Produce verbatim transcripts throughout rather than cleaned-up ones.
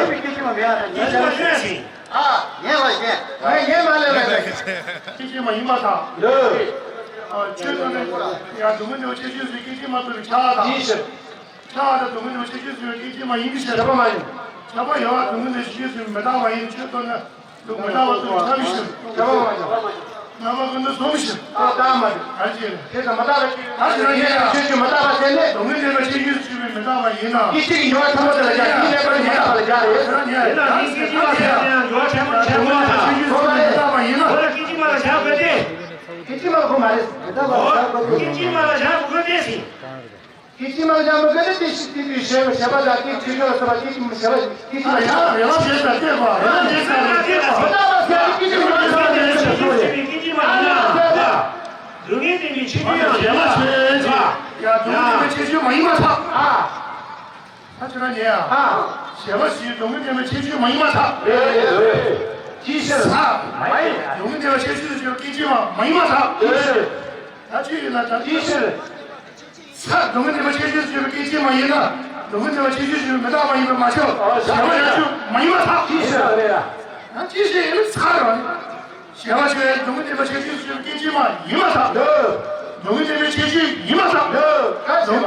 ཡིན་པའི་སྐད་ཆ་མ་མེད་ཨ། ད་ངས་ལབ་ཡོད། ཨ། ངས་ལབ་ཡོད། ངས་ངས་མ་ལབ་ལབ་ལབ། སྐད་ཆ་མ་ཡིན་པ་དང་། འདི། ཨ། ཆོས་ཐོག་ནས་ཡང་སྡུག་བསྔལ་འདི་བ་ཆེ་ཆུང་ཟེར་སྐད་ཆ་མ་ཐུབ་པའི་ཆགས་དང་། ཡིན་ཞེས། ཆགས་དང་སྡུག་བསྔལ་འདི་བ་ཆེ་ཆུང་ཟེར་བའི་སྐད་ཆ་མ་ཡིན་གྱི་ཞེས། ཁྱབ་པ་མ་ཡིན། ཁྱབ་པ་ཡོད་པ་སྡུག་བསྔལ་འདི་ཆེ་ཆུང་ཟེར་མི་རྟག་པ་ཡིན། ཆོས་ཐོག་ནས་སྡུག་མི་རྟག་པ་ཐུབ་པའི་ཆགས་ཀྱི་ཞེས། ཁྱབ་པ་མ་ཡིན། རྣམ་པ་ཀུན་ཏུ་བཟུང་ཞིང་། ཨ་ད་མ་རེད། ཨ་ཅེ། དེ་ཙམ་མ་དག་པ་ཅིག་ད་ཕྱི་རང་ཡིན་ཡང་ཆོས་ཀྱི་མ་དག་པ་ཟེར་ནས། སྡུག་བསྔལ་བདེན་པ་ཁྱད་ཆོས་སུ་གྱུར་པའི་མི་རྟག་པ་ཡིན་ན། སྐད་ཅིག་གི་མྱོང་བ་ཐ་མ་དེ་ལ་སྦྱར། དེའི་གནས་པར་མི་རྟག་པ་ལ་སྦྱར་རེད། དེ་ལ་ནི་སྐད་ཅིག་མ་ཟེར་ཡང་མྱོང་བ་ཕྲན་བུ་ཕྲན་བུ་མ་དག་པ་ཡིན་ན། ཁོ་ལ་སྐད་ཅིག་མ་ལ་སྦྱར་དགོས་ཏེ། སྐད་ཅིག་མ་ཁོ་མ་རེད། མི་རྟག་པ་ལ་སྦྱར་དགོས་ཏེ། སྐད་ཅིག་མ་ལ་སྦྱར་དགོས་ཏེ་ཟེར། སྐད་ཅིག་མ་ལ་སྦྱར་དགོས་ཏེ། དེ་ཞིག་དེ་དུས་ཞེས་པ་ཞེས་པ་ལ་སྐད་ཅིག་ཡོད་ཟེར་བ། སྐད་ཅིག་མ་ཞེས་པ་སྐད་ཅིག་མ་ཡང་རེ་བ་བྱེད་པ་སྐད་པ་རེ་བ་བྱེད་པ་སྐད་པ། མི་རྟག་པ་ཟེར་སྐད་ཅིག་མ་ཟེར་ནས་ཞེས་སོ་ཡོད། སྐད་ཅིག་མ་ཡིན་ན། སྡུག་བསྔལ་བདེན་པའི་ཁྱད་ཆོས་ཡང་ཡང་མ་ཡིན་པ། ཡ་སྡུག་བསྔལ་བདེན་པའི་ཁྱད་ཆོས་མ་ཡིན་པར་ཐལ། ཨ། ད་ཁྱོད་རང་ཉན་ཡ། ཨ། ཞེས་པ་ཞིག་སྡུག་བསྔལ་བདེན་པའི་ཁྱད་ཆོས་མ་ཡིན་པར་ཐལ། རེད་རེད་རེད། ཅིའི་ཕྱིར། ས། མ་ཡིན། སྡུག་བསྔལ་བདེན་པའི་ཁྱད་ཆོས་སུ་གྱུར་སྐད་ཅིག་མ་མ་ཡིན་པར་ཐལ། ཅིའི་ཕྱིར། ད་ཅི་ཡིན་ན་ད་ཅིའི་ཕྱིར། ས། སྡུག་བསྔལ་བདེན་པའི་ཁྱད་ཆོས་སུ་གྱུར་པའི་སྐད་ཅིག་མ་ཡིན་ན། སྡུག་བསྔལ་བདེན་པའི་ཁྱད་ཆོས་སུ་གྱུར་པའི་མི་རྟག་པ་ཡིན་པས་མ་ཁྱབ། ཞེས་པ་ཡང་ཆོས་མ་ཡིན་པར་ཐལ། ཅིའི་ཕྱིར་རེད། ཡང་ཅིའི་ཕྱིར་ཡིན་ན་ས་རེད། ཞེས་པ་ཆོས་སྡུག་བསྔལ་བདེན་པའི་ཁྱད་ཆོས་སུ་གྱུར་པའི་སྐད་ཅིག་མ་ཡིན་པར་ཐལ། སྡུག་བསྔལ་བདེན་པའི་ཁྱད་ཆོས་ཡིན་པར་ཐལ། ག་ཟེར་བ།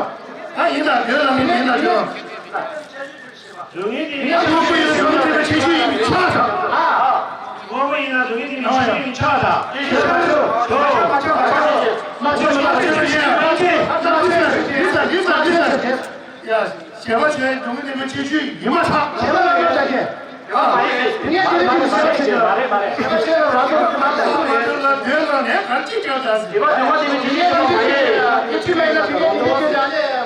ད་ཡིན་དང་འདོད་ལ་མི་ཡིན་ན་ཡང་། སྡུག་བསྔལ་བདེན་པའི་ཁྱད་ཆོས་ཡིན་པའི་ཆ་ཐག་ཨ། དངོས་པོ་ཡིན་ན་སྡུག་བསྔལ་བདེན་པའི་ཁྱད་ཆོས་ཡིན་པའི་ཆ་ཐག་ཡ། ཞེས་པ་ཆོས་སྡུག་བསྔལ་བདེན་པའི་ཁྱད་ཆོས་ཡིན་པར་ཐལ། ཞེས་པ་ལ་ཡོད་ད་ཀྱེ། ཡ། དེ་ངས་དེ་ནས་དེ་ཞེས་པ་ཆོས་ཀྱི་མ་རེད་མ་རེད། ཞེས་པ་ཆོས་རང་དོན་དུ་མ་དག་པ་རེད། དོན་ལ་ནས་གར་ཅིག་ཀྱང་ད་ཟེར། ཞེས་པ་ཆོས་མ་དེ་ནི་དེ་ངས་དེ་ནས་དེ་ཞེས་པ་ཆོས་ཀྱི་མ་རེད།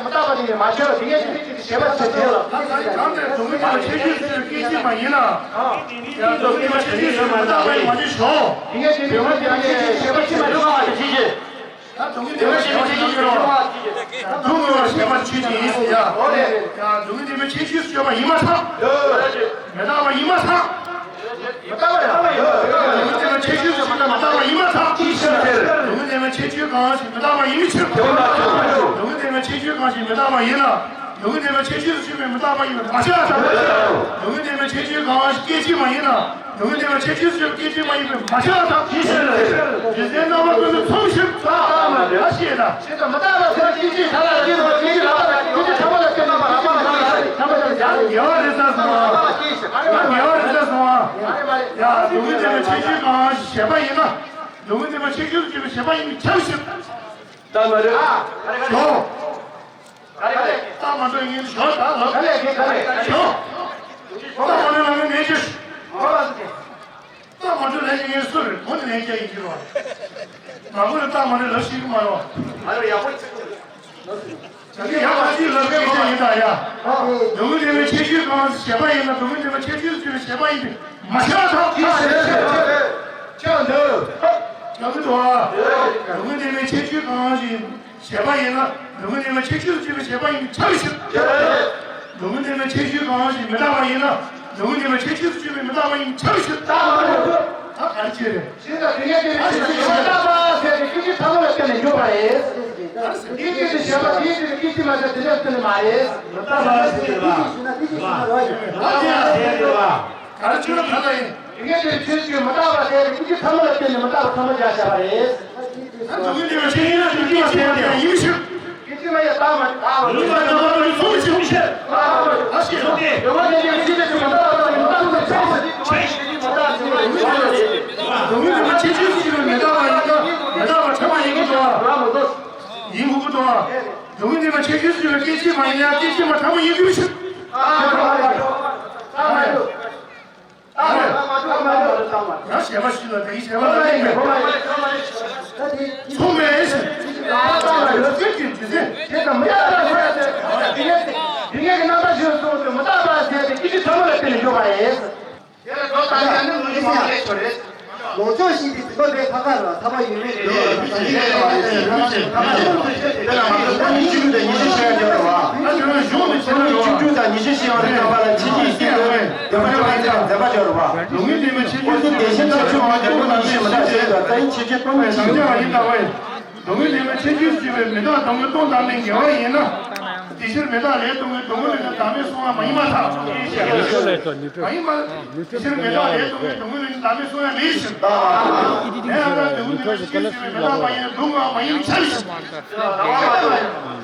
མི་རྟག་པ་དེ་ནི་མ་ཆོས་དེ་ངས་དེ་ནས་དེ་ཞེས་པ་ཆོས་དེ་ལ། ད་གང་དེ་སྡུག་བསྔལ་བདེན་པའི་ཁྱད་ཆོས་སུ་སྐད་ཅིག་མ་ཡིན་ན། ཡང་སྡུག་བསྔལ་བདེན་པའི་ཁྱད་ཆོས་སུ་མི་རྟག་པ་ཡིན་མ་ཞོག་དེ་ངས་དེ་ནས་དེ་ཞེས་པ་ཆོས་མ་རེད། ད་སྡུག་བསྔལ་བདེན་པའི་ཁྱད་ཆོས་ཡིན་རོ། སྡུག་བསྔལ་བ་ཞེས་པ་ཆོས་ཅན་ཡིན་ཟེར་ཡ། ཡང་སྡུག་བསྔལ་བདེན་པའི་ཁྱད་ཆོས་སུ་གྱུར་པ་ཡིན་པར་ཐལ། མི་རྟག་པ་ཡིན་པར་ཐལ། སྡུག་བསྔལ་བདེན་པའི་ཁྱད་ཆོས་སུ་གྱུར་པ་མི་རྟག་པ་ཡིན་པར་ཐལ། སྡུག་བསྔལ་བདེན་པའི་ཁྱད་ཆོས་གང་ཞིག་མི་རྟག་པ་ཡིན་པའི་ཕྱིར། སྡུག་བསྔལ་བདེན་པའི་ཁྱད་ཆོས་གང་ཞིག་མི་རྟག་པ་ཡིན་ན། སྡུག་བསྔལ་བདེན་པའི་ཁྱད་ཆོས་སུ་གྱུར་པའི་མི་རྟག་པ་ཡིན་པས་མ་ཁྱབ་པར་ཐལ། སྡུག་བསྔལ་བདེན་པའི་ཁྱད་ཆོས་གང་ཞིག་སྐད་ཅིག་མ་ཡིན་ན། སྡུག་བསྔལ་བདེན་པའི་ཁྱད་ཆོས་སུ་གྱུར་སྐད་ཅིག་མ་ཡིན་པས་མ་ཁྱབ་པར་ཐལ། ཇི་ལྟར་རྣམ་པ་ཀུན་ཏུ་མཚུངས་པའི་ཕྱིར། ད་ཤེས་དང་། ཇི་ལྟར་མི་རྟག་པ་ཟེར་སྐད་ཅིག་ད་ལ་སྐད་ཅིག་ལ་སྐད་ཅིག་ཕྲ་མོ་ལ་སྐད་ལ་མ་ར་མ་ར་མ་ར་ཕྲ་མོ་ལ་ཡང་ངེས་པ་རེད་ཟེར་སོང་ང་། ཡང་ངེས་པ་རེད་ཟེར་སོང་ང་། ཡང་སྡུག་བསྔལ་བདེན་པའི་ཁྱད་ཆོས་གང་ཞེས་པ་ཡིན་ན། སྡུག་བསྔལ་བདེན་པའི་ཁྱད་ཆོས་སུ་གྱུར་པའི་ཞེས་པ་ཡིན་པས་ཁྱབ་ཕྱིར། ད་མ་རེད། ཞོག་ག་རེ་ག་རེ། རྟགས་མ་གྲུབ་ཡིན་ཞོག་ད་ལབ། ག་རེ་ག་རེ། ཞོག་རྟགས་མ་གྲུབ་ལབ་ན་ནས་ཅི། རྟགས་མ་གྲུབ་ལབ་ཡིན་སུ་རེད། ཁོ་ནི་ལན་རྒྱག་ཡིན་གྱི་རོ། མ་གུ་ལ་རྟགས་མ་གྲུབ་ལབ་ཤེས་ཀྱི་མ་རོ། མ་རེད་ཡག་པོ་ཅིག་ད་གིན་ཡག་པོ་ཅིག་ལབ་མཁན་ཅིག་ཡིན་ད་ཡ། སྡུག་བསྔལ་བདེན་པའི་ཁྱད་ཆོས་གང་ཞེས་པ་ཡིན་ན། སྡུག་བསྔལ་བདེན་པའི་ཁྱད་ཆོས་སུ་གྱུར་པའི་ཞེས་པ་ཡིན་པས་མ་ཁྱབ་པར་ཐལ། ཁྱབ་འདུག་ཁྱབ་ཀྱི་འདུག་ཨ། སྡུག་བསྔལ་བདེན་པའི་ཁྱད་ཆོས་གང་ཞིག་ཞེས་པ་ཡིན་ན། སྡུག་བསྔལ་བདེན་པའི་ཁྱད་ཆོས་སུ་གྱུར་པའི་ཞེས་པ་ཡིན་པས་ཁྱབ་ཕྱིར། སྡུག་བསྔལ་བདེན་པའི་ཁྱད་ཆོས་གང་ཞིག་མི་རྟག་པ་ཡིན་ན། སྡུག་བསྔལ་བདེན་པའི་ཁྱད་ཆོས་སུ་གྱུར་པའི་མི་རྟག་པ་ཡིན་པས་ཁྱབ་ཕྱིར། ད་ག་རེ་བྱས་རེད། ཞེས་དང་དེ་ངས་དེ་ནི་ཞེས་པ་ཞེས་པ་མི་རྟག་པ་ཟེར་ཏེ་སྐད་ཅིག་ཕྲ་མོ་ལ་བརྟེན་ནས་འཇོག་པ་རེད། དེའི་སྐད་དེ་ཞེས་པ་དེའི་སྐད་དེ་སྐད་ཅིག་མ་ཟེར་དེ་འདྲ་བརྟེན་ནས་མ་རེད། མི་རྟག་པ་ཟེར་བ། མི་རྟག་པ་ཟེར་བ། ག་རེ་བྱས་ན་ད་ལྟ་ཡིན། དེ་ངས་དེ་ཆོས་ཅིག་མི་རྟག་པ་ཟེར་ཏེ་སྐད་ཅིག་ཕྲ་མོ་ལ་བརྟེན་ནས་མི་རྟག་པ་ཕྲ་མོ་སྦྱར་བཞག་པ་རེད། ད་སྡུག་བསྔལ་བདེན་པའི་ཁྱད་ཆོས་ཡིན་ན་སྡུག་བསྔལ་བདེན་པ་ཡིན་ཕྱིར། སྐད་ཅིག་མ་ཡང་རྟགས་མ་རེད། རྟགས་མ་རེད། ལུགས་ལ་རྟགས་མ་རེད། ཚུལ་ཕྱིན་ཕྱིར། རྟགས་མ་རེད། ད་ཤེས་སོང་སྟེ། སྡུག་བསྔལ་བདེན་པའི་ཕྱིར་དེ་ཆོས་མི་རྟག་པ་དང་མི་རྟག་པ་ཆགས་ཤིང་། ཆགས་ཤིང་། མི་རྟག་པ་ཆགས་པ་ཡིན་པ་རེད། སྡུག་བསྔལ་བདེན་པའི་ཁྱད་ཆོས་སུ་གྱུར་པའི་མི་རྟག་པ་ཡིན་ན་མི་རྟག་པ་ཕྲ་མ་ཡིན་གྱི་འདུག་བ། ཡིན་དགོས་ཀྱི་འདུག་བ། སྡུག་བསྔལ་བདེན་པའི་ཁྱད་ཆོས་སུ་གྱུར་པའི་སྐད་ཅིག་མ་ཡིན་ཡང་སྐད་ཅིག་མ་ཕྲ་མོ་ཡིན་དགོས་པའི་ཕྱིར། རྟགས་མ་རེད། རྟགས་མ་རེད། ཡང་ཞེས་པ་ཞིག་ལ་དེའི་ཞེས་པ་ལ་བརྟེན་པས་མཚུངས་པའི་ཕྱིར། རྟགས་མ་རེད། ཚིག་གི་རྒྱུ་མཚན། དེ་ཙམ་མི་རྟག་པ་ཟེར་ཏེ། དེ་ངས་དེ་ངས་ཀྱི་རྣམ་པ་ཞིག་གསུངས་ཏེ་མི་རྟག་པ་ཟེར་ཏེ་སྐད་ཅིག་ཕྲ་མོ་ལ་བརྟེན་ནས་འཇོག་པ་རེད། དེ་ལ་མདོ་དང་ཡང་ནི་ངོས་ཟིན་མ་ལས་ཆོག་རེད། ལོངས་སྤྱོད་བཞིན་དུ་སྡིག་པ་མེད་པར་ཐར་པ་ལ་ཐར་པ་ཡོད་མེད་རེད། དེ་ལ་ང་ཚོ་སྟོང་ཉིད་གཅིག་པུ་དང་ཉེར་བཞི་ཤེས་ཡ་སྦྱར་བ། སྟོང་ཉིད་བཅུ་དྲུག་དང་ཉེར་བཞི་ཤེས་པ་དང་འདྲ་བ་ལ་ཕྱིན་ཅི་ལོག་པའི་འདོད་པ་ཐམས་ཅད་ལ་འཛེམ་པ་སྦྱར་བ། ཀུན་རྟོག་བདེ་གཤེགས་ཕྱོགས་ཆོས་དབང་དུ་བློ་དང་ཤེས་མི་འདྲ་བྱེད་པ་ལྟ་ཡིན་ཕྱིན་ཆད་སྟོང་པའི་དམ་བཅའ་བ་ཡིན་ལྟ་བས། སྡུག་བསྔལ་བདེན་པའི་ཁྱད་ཆོས་སུ་གྱུར་པའི་མི་རྟག་སྡུག་བསྔལ་སྟོང་དང་ནི་འགལ་བ་ཡིན་ན། དེ་ཕྱིར་མི་རྟག་ལས་སྡུག་བསྔལ་སྡུག་བསྔལ་མེད་ན་བདག་མེད་གསུང་བ་མ་ཡིན་པར་ཐལ། མ་ཡིན་པ། དེ་ཕྱིར་མི་རྟག་ལས་སྡུག་བསྔལ་སྡུག་བསྔལ་མེད་ན་བདག་མེད་གསུང་བ་མེད་ཕྱིར། ལས་ལ་སྡུག་བསྔལ་བདེན་པའི་ཁྱད་ཆོས་སུ་གྱུར་པའི་མི་རྟག་པ་ཡིན་ན་སྡུག་བསྔལ་མ་ཡིན་པས་ཁྱབ་ཕྱིར། ལས་ལ་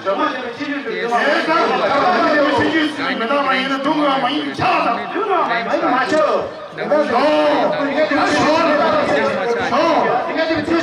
སྡུག་བསྔལ་བདེན་པའི་ཁྱད་ཆོས་སུ་གྱུར་པའི་མི་རྟག་པ་ཡིན་ན་སྡུག་བསྔལ་མ་ཡིན་པས་ཁྱབ་པར་ཐལ། མ་ཡིན་པས་མ་ཁྱབ། ཞོག་ཞོག་ཞོག་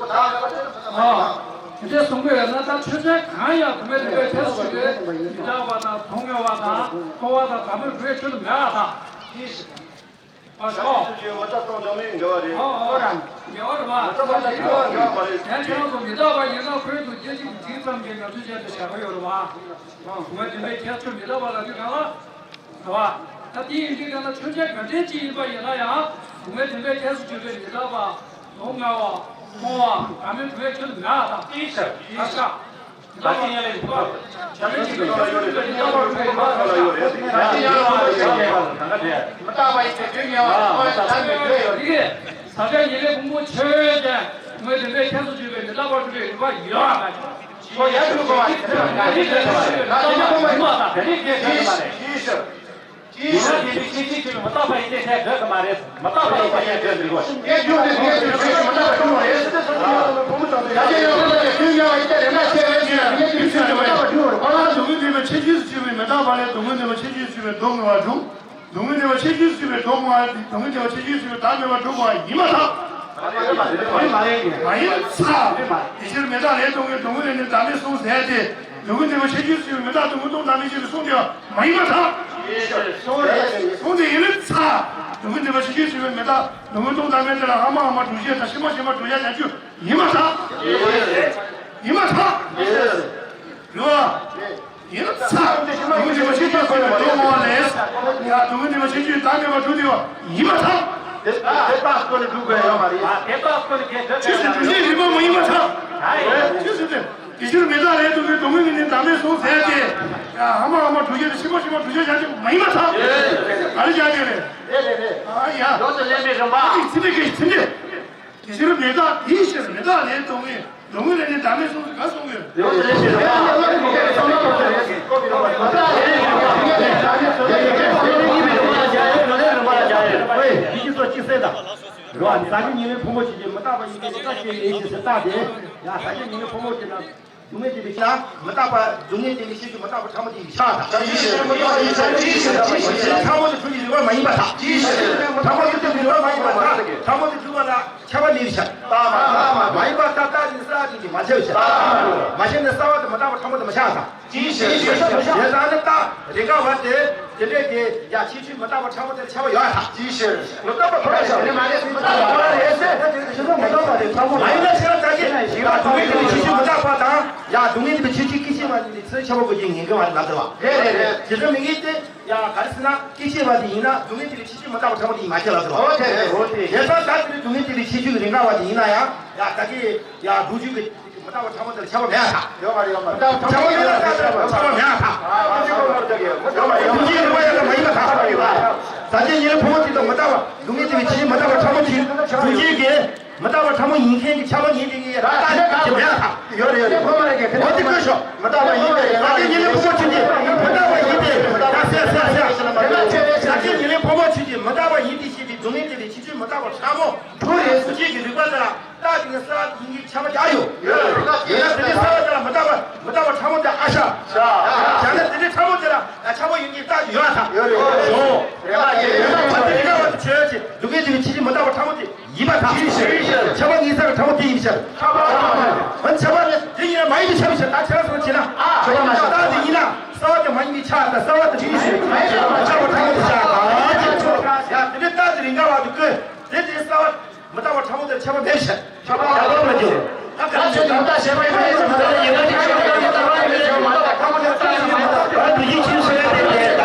ཨ། དེ་འདྲ་གསུང་གི་ཡོད་ན་ད་ཆོས་ཅན་གང་ཡང་སྡུག་བསྔལ་བདེན་པའི་ཐེར་ཟུག་གི་མི་རྟག་པ་དང་སྡུག་བསྔལ་བ་དང་འཁོར་བ་དང་བདག་མེད་འགྲོ་བའི་ཆོས་དུ་མེད་པ་དང་། ཨ་ཞོ། ཆོས་ཅན་མི་རྟག་སྟོང་ཟད་མིན་འགལ་བ་རེད། ཨོ་ཨོ་རང་། འགལ་བ་རེད་བ། མི་རྟག་པ་དང་འགལ་བ་འགལ་བ་མ་རེད། ཡང་ཁྱེད་རང་ཚོ་མི་རྟག་པ་ཡིན་ན་ཁོའི་དུ་སྐད་ཅིག་གིས་ཅིག་ཙམ་གྱིས་ང་ཚོས་བྱས་ཏེ་བཞག་གི་ཡོད་རེད་བ། སྡུག་བསྔལ་བདེན་པའི་ཁྱད་ཆོས་མི་རྟག་པ་ལབ་དུས་གང་ལ། རེད་བ། ད་དེ་ཡིན་དུས་གང་ལ་ཆོས་ཅན་ག་འདྲའི་ཅིག་ཡིན་པ་ཡིན་ན་ཡང་སྡུག་བསྔལ་བདེན་པའི་ཁྱད་དུ་གྱུར་པའི་མི་རྟག་པ། སྡུག་བསྔལ་བ། སྤོང་བ། བདག་མེད་འགྲོ་བའི་ཆོས་དུ་མེད་པ་དང་། ཨེ་ཤ། ཨེ་ཤ། ས་སྐྱ་ཉེར་ལྔའི་ཕུང་པོ་ཆོས་ཅན། སྡུག་བསྔལ་བདེན་པའི་ཁྱད་དུ་གྱུར་པའི་མི་རྟག་པར་གྲུབ་པའི་རིགས་པ་ཡོད་པ་མ་ཁྱོད། ཁོ་ཡར་འགྲོ་དགོས་པ་ཡིན་ན་ད་རེས་འགྲོ་དགོས་པ་རེད། ད་རེས་འགྲོ་དགོས་པ་ཡིན་ན་ད་རེས་འགྲོ་དགོས་པ་རེད། ཡིན་ན་དེ་ནི་ཤེས་བྱེད་ཀྱི་མི་རྟག་པ་ཡིན་ཏེ་ཟེར་འདོད་ཀྱི་མ་རེད། མི་རྟག་པ་ཡིན་པ་ཡང་འདོད་འདུག་གོ། ངས་རྒྱུ་འདི་ངས་རྒྱུ་ཆོས་ཅན་མི་རྟག་པ་གྲུབ་པ་རེད། ཡ་ཡ་ཡ་ཡ་ཡ་ཡ་ཡ་ཡ་ཡ་ཡ། ཁོ་ལ་སྡུག་བསྔལ་བདེན་པའི་ཁྱད་ཆོས་སུ་གྱུར་པའི་མི་རྟག་པ་ལས་སྡུག་བསྔལ་བདེན་པའི་ཁྱད་ཆོས་སུ་གྱུར་པའི་སྡུག་བསྔལ་བ་གྲུབ། སྡུག་བསྔལ་བདེན་པའི་ཁྱད་ཆོས་སུ་གྱུར་པའི་སྡུག་བསྔལ་བ་གྲུབ། སྡུག་བསྔལ་བདེན་པའི་ཁྱད་ཆོས་སུ་གྱུར་པའི་སྡུག་བསྔལ་བ་སྡུག་བསྔལ་བདེན་པའི་ཁྱད་ཆོས་སུ་གྱུར་པའི་བདག་མེད་པ་གྲུབ་པ་ཡིན་པར་ཐལ། མ་ཡིན་ཚ། དེ་ཕྱིར་མི་རྟག་ལས་སྡུག་བསྔལ་སྡུག་བསྔལ་ལས་ནི་བདག་མེད་གསུངས་ཟེར་ཏེ། སྡུག་བསྔལ་བདེན་པའི་ཁྱད་ཆོས་སུ་གྱུར་པའི་མི་རྟག་སྡུག་བསྔལ་སྟོང་བདག་མེད་ཅེས་པའི་གསུངས་ཏེ་མ་ཡིན་པར་ཐལ། གསུངས་ཏེ་ཡིན་ནི་ཚ། སྡུག་བསྔལ་བདེན་པའི་ཁྱད་ཆོས་སུ་གྱུར་པའི་མི་རྟག་སྡུག་བསྔལ་སྟོང་བདག་མེད་དེ་ལ་སྔ་མ་སྔ་མ་དྲུག་བྱས་དང་ཕྱི་མ་ཕྱི་མ་དྲུག་བྱས་བྱ་རྒྱུ་ཡིན་པར་ཐལ། ཡིན་པར་ཐལ། རེད་བ། ཡིན་ན་ཚ། སྡུག་བསྔལ་བདེན་པའི་ཁྱད་ཆོས་སུ་གྱུར་པའི་སྡུག་བསྔལ་བ་ལས། ཡ་སྡུག་བསྔལ་བདེན་པའི་ཁྱད་ཆོས་བདག་མེད་པ་གྲུབ་སྟེ་བ་ཡིན་པར་ཐལ། དེ་དེ་དག་སྐོར་ནས་སྒྲུབ་དགོས་ཡོད་མ་རེད། དེ་དག་སྐོར་ནས་གལ་ཆེ་ཆོས་ཅན་སྒྲུབ་བྱེད་རིགས་པ་མ་ཡིན་པར་ཐལ། ཆོས་ཅན་དེ་དེ་ཕྱིར་མི་རྟག་ལས་སྡུག་བསྔལ་སྡུག་བསྔལ་ལས་ནི་བདག་མེད་གསུངས་ཟེར་ཏེ། ཡ་ཧ་མ་ཧ་མ་དྲུག་བྱས་ཏེ་ཕྱི་མ་ཕྱི་མ་དྲུག་བྱས་བྱ་རྒྱུ་མ་ཡིན་པར་ཐལ། ག་རེ་བྱ་རྒྱུ་རེད། རེད་རེད་རེད། ཨ་ཡ། ཡོངས་སུ་ལེན་པའི་རིམ་པ། ཨ་ནི་ཚིག་འདི་གི་ཚིག་འདི། དེ་ཕྱིར་མི་རྟག་དེའི་ཕྱིར་མི་རྟག་ལས་སྡུག་བསྔལ་སྡུག་བསྔལ་ལས་ནི་བདག་མེད་གསུངས་སུ་ག་གསུང་གི། ཡིད་ཀྱི་ཚོགས་གཅིག་གསལ་དང་། རོ། ཟག་བཅས་ཉེར་ལྔའི་ཕུང་པོ་ཆོས་ཅན་མི་རྟག་པ་ཡིན་ཏེ་མི་རྟག་ཅེས་ཡིན་ཞེས་ཟེར་རྟགས་ཏེ། ཡང་ཟག་བཅས་ཉེར་ལྔའི་ཕུང་པོ་ཆོས་ཅན། སྡུག་བསྔལ་བདེན་པའི་ཕྱིར་ན་མི་རྟག་པ། སྡུག་བསྔལ་བདེན་པའི་ཕྱིར་གྱི་མི་རྟག་པ་ཕྲ་མོ་དེ་ཡིན་ཕྱིར་དང་། ཕྲ་མོ་དེ་གྲུབ་པའི་རིགས་པ་མ་ཡིན་པར་ཐལ། ཕྲ་མོ་དེ་གྲུབ་པའི་རིགས་པ་མ་ཡིན་པར་ཐལ། ཕྲ་མོ་དེ་གྲུབ་པ་ལ་ཁྱབ་པ་མེད་པའི་ཕྱིར། མ་ཡིན་པར་ཐལ། རྟགས་དེ་ནི་གསལ་བ་དེ་གིས་མ་ཁྱབ་པའི་ཕྱིར། མ་ཁྱབ་ན་གསལ་བ་དེ་མི་རྟག་པ་ཕྲ་མོ་དེ་མི་ཁྱབ་པར་ཐལ། དེ་ལྟར་ན་རྟགས་རེས་འགའ་བ་དེ་དེ་འདྲའི་དེ་ཡང་ཁྱད་ཆོས་མི་རྟག་པ་ཕྲ་མོ་དེ་ཁྱབ་པ་ཡོད་ཐལ། ཅིའི་ཕྱིར། མི་རྟག་པ་ཕྲ་མོ་ཡིན་ན་ཕྱིར་རྟགས་ཀྱི་ཡང་སྡུག་བསྔལ་བདེན་པའི་ཁྱད་ཆོས་མི་རྟག་པ་དང་ཡང་སྡུག་བསྔལ་བདེན་པའི་ཁྱད་ཆོས་སྐད་ཅིག་མ་ཡིན་པ་ཁྱབ་པ་དགོས་ཀྱི་ཉེན་ཁ་བ་ལབ་དེ་བ། རེད་རེད་རེད། དེ་ཚོ་མི་ངེས་ཏེ་ཡང་ག་རེ་ཟེར་ན་སྐད་ཅིག་བ་དེ་ཡིན་ན་སྡུག་བསྔལ་བདེན་པའི་ཁྱད་ཆོས་མི་རྟག་པ་ཕྲ་མོ་དེ་ཡིན་མ་ཁྱབ་ལབ་དེ་བ། འོ་དེ་རེད་འོ་དེ། དེ་ལྟར་ད་དེ་ནི་སྡུག་བསྔལ་བདེན་པའི་ཁྱད་ཆོས་ཀྱི་རེས་འགའ་བ་དེ་ཡིན་ན་ཡང་ཡང་ད་གི་ཡང་སྡུག་བསྔལ་གྱི་མི་རྟག་པ་ཕྲ་མོ་དེ་ལ་ཁྱབ་པ་མེད་པར་ཐལ། ཡོད་མ་རེད་ཡོད་མ་རེད། ཕྲ་མོ་ཡོད་ན་ད་ལྟ་ཁྱབ་པ་མེད་པར་ཐལ། སྡུག་བསྔལ་རེས་འགའ་ཡང་མ་ཡིན་པར་ཐལ། ཟག་བཅས་ཉེར་ལྔའི་ཕུང་པོ་དེ་དང་མི་རྟག་པ་སྡུག་བསྔལ་བདེན་པའི་ཁྱད་ཆོས་མི་རྟག་པ་ཕྲ་མོ་དེ་སྡུག་བསྔལ་གྱི་མི་རྟག་པ་ཕྲ་མོ་ཡིན་མཁན་གྱི་ཁྱབ་པ་ངེས་ཏེ་ངེས་རྟགས་ཅིག་མེད་པར་ཐལ། ཡོད་རེད་ཡོད་རེད། ཁོ་མ་རེད་གི། འོ་དེ་ཀུན་ཤོ། མི་རྟག་པ་ཡིན་པས་ཟག་བཅས་ཉེར་ལྔའི་ཕུང་པོ་ཆོས་ཅན་མི་རྟག་པ་ཡིན་ཏེ། ད་ཟེར་ཟེར་ཟེར། ཟག་བཅས་ཉེར་ལྔའི་ཕུང་པོ་ཆོས་ཅན་མི་རྟག་པ་ཡིན་ཏེ་ཞེས་པའི་སྡུག་བསྔལ་བདེན་པའི་ཁྱད་ཆོས་མི་རྟག་པ་ཕྲ་མོ་དྲུག་རེད། སྡུག་བསྔལ་གྱི་རིགས་པ་དེ་ལ་རྟགས་དེ་ནི་གསལ་བ་ཡིན་གྱི་ཁྱབ་པ་རྒྱག་ཡོད། ཡོད་རེད། ཡིན་ན་དེ་འདྲའི་གསལ་བ་དེ་ལ་མི་རྟག་པ་མི་རྟག་པ་ཕྲ་མོ་དེ་ཨ་ཤ། ཤ། བྱས་ན་དེ་འདྲའི་ཕྲ་མོ་དེ་ལ་ཁྱབ་པ་ཡིན་གྱི་རྟགས་ཡོད་ཨ་ཐལ། ཡོད་རེད། ཡོད་རེད། རེད་པ། ཡིན་ན་ད་དེ་རིགས་པ་དེ་ཆོས་ཅན་སྡུག་བསྔལ་བདེན་པའི་ཁྱད་ཆོས་མི་རྟག་པ་ཕྲ་མོ་དེ་ཡིན་པར་ཐལ། ཁྱབ་པ་ངེས་གསལ་གྱི་ཕྲ་མོ་དེ་ཡིན་ཕྱིར། ཁྱབ་པ་ཁྱབ་པ་ནི་དེ་ཡིན་ན་མ་ཡིན་པའི་ཁྱབ་པའི་ཕྱིར། ད་ཁྱེད་རང་ཚོ་བྱས་ན་ཨ་ཁྱབ་པ་མ་ཁྱབ་རྟགས་དེ་ཡིན་ན་གསལ་བ་དེ་མ་ཡིན་པའི་ཆ་དང་གསལ་བ་དེ་ཁྱབ་པ་ཕྲ་མོ་དེ་ཆ་དང་། ཡ་དེ་ནི་རྟགས་དེ་རིགས་འགའ་བ་དེ་ཀུན་དེ་དེ་གསལ་བ། མི་རྟག་པ་ཕྲ་མོ་དེར་ཁྱབ་པ་མེད་ཕྱིར། ཁྱབ་པ་མ་འགྱུར། ད་ག་རེ་བྱས་ནས་མི་རྟག་ཞེས་པ་ཡིན་པ་ཡིན་ན་མི་རྟག་ཡིན་ན་དེ་ཁྱབ་པ་མེད་ཕྱིར། མི་རྟག་ཕྲ་མོ་དེ་རྟག་ཡིན་པ་མ་གཏོགས་ཕྲ་མོ་དེ་རྟག་ཡིན་པ་མ་གཏོགས་ཕྲ་མོ་དེ་རེད་དེ་ཡིན་ན་གཏན་ནས་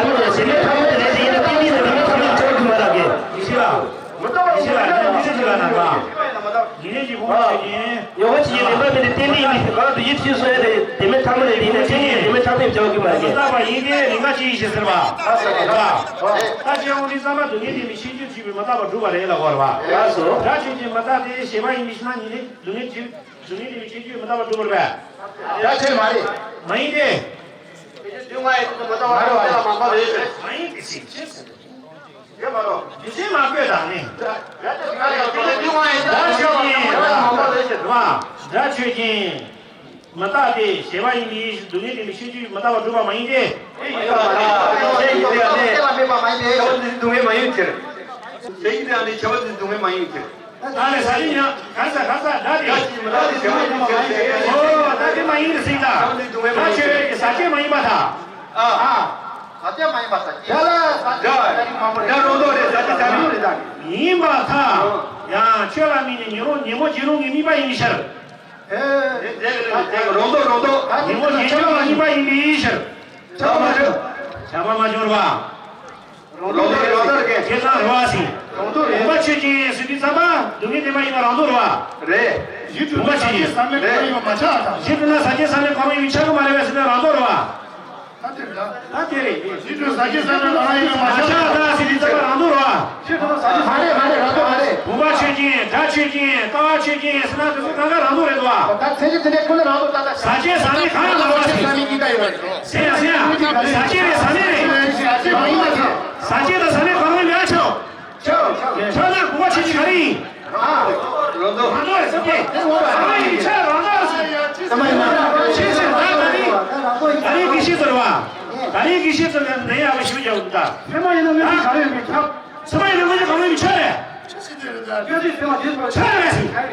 མི་རྟག་ཕྲ་མོ་དེ་རེད་དེ་ཡིན་ན་གཏན་ནས་མི་རྟག་ཕྲ་མོ་དེ་ཁྱབ་ཀྱི་མ་རེད་གི། ཡིན་གཅིག་ལ། མི་རྟག་པ་ཡིན་གཅིག་ལ་ཡིན་གཅིག་ལ་ན་ར། ཡིན་གཅིག་ཕུང་པོ་ཆོས་ཅན། ཡོད་པ་ཆོས་ཅན་རིགས་པ་མེད་དེ་གཏན་ནས་ཡིན་པའི་ཕྱིར། གང་ལ་སྡུག་བསྔལ་ཁྱད་ཆོས་སུ་ཡོད་དེ་བདེན་མེད་ཕྲ་མོ་རེད་དེ་ཡིན་ན་གཏན་ནས་བདེན་མེད་ཕྲ་མོ་ཡིན་ཁྱབ་ཀྱི་མ་རེད་གི། མི་རྟག་པ་ཡིན་ཏེ་རིགས་འགའ་ཅི་ཡིན་ཞེས་ཟེར་བ། ད་ཅི་ཡང་འོང་དུས་ཙམ་པ་སྡུག་བསྔལ་བདེན་པའི་ཁྱད་ཆོས་གཅིག་པའི་མི་རྟག་པ་སྒྲུབ་པ་རེད་ལ་གོ་ར་བ། ལགས་སོ། སྒྲ་ཆོས་ཅན་མི་རྟག་སྟེ་ཞེས་པ་ཡིན་པའི་ཕྱིར་ན་ཉིད་ནི་སྡུག་བསྔལ་གྱི་སྡུག་བསྔལ་བདེན་པའི་ཁྱད་ཆོས་མི་རྟག་པ་སྒྲུབ་པར་བས། སྒྲ་ཆོས་མ་རེད། མ་ཡིན་ཏེ། དེ་ཆོས་སྡུག་བསྔལ་ཡིན་དུ་མི་རྟག་པ་མ་རེད་བ། མ་ཡིན་ཏེ་ཞེས་ཞེས་ཟེར། ཡོད་མ་རེད། དེ་བཞིན་མ་བཀོད་དང་ནི། ཡ་ཡ་ཡ་ཡ་ཡ། དགྲ་ཆོས་ཅན། དགྲ་ཆོས་ཅན། མི་རྟག་སྟེ་བྱས་པ་ཡིན་པའི་ཕྱིར། སྡུག་བསྔལ་བདེན་པའི་ཕྱིར། ཆོས་ཀྱི་མི་རྟག་པ་སྒྲུབ་པ་མ་ཡིན་ཏེ། ཡིན་པ་ལ། ཆོས་ཀྱི་དེ་ཡང་ནི། ཁྱབ་པ་ནི་སྡུག་བསྔལ་མ་ཡིན་ཕྱིར། ཆོས་ཀྱི་དེ་ཡང་ནི་ཁྱབ་པ་ནི་སྡུག་བསྔལ་མ་ཡིན་ཕྱིར། ད་ལས་ས་ཆེན་ཡང་གང་ས་གང་ས་སྒྲ་དེ། སྒྲ་ཆོས་མི་རྟག་སྟེ་བྱས་པ་ཡིན་པའི་ཕྱིར། ཨོ་ད་དེ་མ་ཡིན་ཟེར་ད། ཁྱབ་པ་ནི་སྡུག་བསྔལ་མ་ཡིན་ཕྱིར། ད་ཆོས་ཀྱི་ས་ཆེན་མ་ཡིན་པར་ཐལ། ཨ། ས་ཆེན་མ་ཡིན་པར་ཐལ། ཡ་ལ་ས་ཆེན་ས་ཆེན་མང་པོ་རེད། ད་རོང་འབྲོག་རེད། ས་ཆེན་ས་ཆེན་རེད་ད། ཡིན་པར་ཐལ། ཡང་ཆོས་ལ་དམིགས་ནས་ཉོན་མོངས་ཉོན་མོངས་བྱེད་རུང་གི་དམིགས་པ་ཡིན་ཕྱིར། ཨེ། རེད་རེད་རེད། རོང་འབྲོག་རོང་འབྲོག་ཉོན་མོངས་བྱེད་རུང་གི་དམིགས་པ་ཡིན་པའི་ཕྱིར། ཁྱབ་པ་མ་བྱུང་། ཁྱབ་པ་མ་བྱུང་རེད་པ། རོང་འབྲོག་རེད། རོང་འབྲོག་རེད། ཁྱེད་ཚང་རེད་པ་ཟིན། རོང་འབྲོག་རེད། བུམ་པ་ཆོས་ཅན་ཟེར་དུས་ཙམ་པ་སྡུག་བསྔལ་བདེན་པ་ཡིན་པ་རང་ལྡོག་རེད་པ། རེད། གཞི་གྲུབ་ན་ས་ཆེན་ས་མེད་གང་རུང་ཡིན་པ་མ་ཆགས་དང་། གཞི་གྲུབ་ན་ས་ཆེན་ས་མེད་གང་རུང་ཡིན་པ་ཆགས་ཀྱི་མ་རེད་པས་ཟེར་ན་རང་ལྡོག་རེད་པ། ད་དེ་རེད། ད་དེ་རེད། གཞི་གྲུབ་ས་ཆེན་ས་མེད་གང་རུང་ཡིན་པ་མ་ཆགས་དང་ཟེར་དུས་ཙམ་པ་རང་ལྡོག་རེད་པ། གཞི་གྲུབ་ས་ཆེན་མ་རེད། མ་རེད། རང་ལྡོག་མ་རེད། བུམ་པ་ཆོས་ཅན། སྒྲ་ཆོས་ཅན། ཀ་བ་ཆོས་ཅན་ཟེར་ན་དེ་ཚོ་གང་ག་རང་ལྡོག་རེད་འདུག་པ། ད་མཚན་གཞི་དེ་འདྲའི་ཁོ་ན་རང་ལྡོག་ད་ལྟ། ས་ཆེན་ས་མེད་གང་ཡང་མ་རེད་པ་ཟེར། ས་མེད་གཉིས་ཀ་ཡོད་རེད། ཟེར་ཡ་ཟེར་ཡ། ས་ཆེན་རེད། ས་མེད་རེད། ས་ཆེན་མ་ཡིན་པ་དང་། ས་ཆེན་དང་ས་མེད་གང་རུང་མེད་པ་ཆགས། ཆགས་ཆགས། ཆགས་ན་བུམ་པ་ཆོས་ཅན་ག་རེ་ཡིན། རང་ལྡོག་རང་ལྡོག་ཟེར་གྱི། ས་མ་ཡིན་པའི་ཕྱིར་རང་ལྡོག་ཟེར། ས་མ་ཡིན་པའི་ཕྱིར་ཟེར། ད་ད་རིང་ད་རིང་དགེ་བཤེས་ཚོ་རེད་པ། ད་རིང་དགེ་བཤེས་ཚོ་ལ་ནས་ཡག་པོ་ཞུ་རྒྱག་འདུག་ད། ས་མ་ཡིན་ན་མེད་པའི་ག་རེ་ཡིན་པའི་ཁྱབ། ས་མ་ཡིན་ན་མེད་པའི་ག་རེ་ཡིན་པའི་ཕྱིར་རེད། ཆགས་རེད་ཟེར།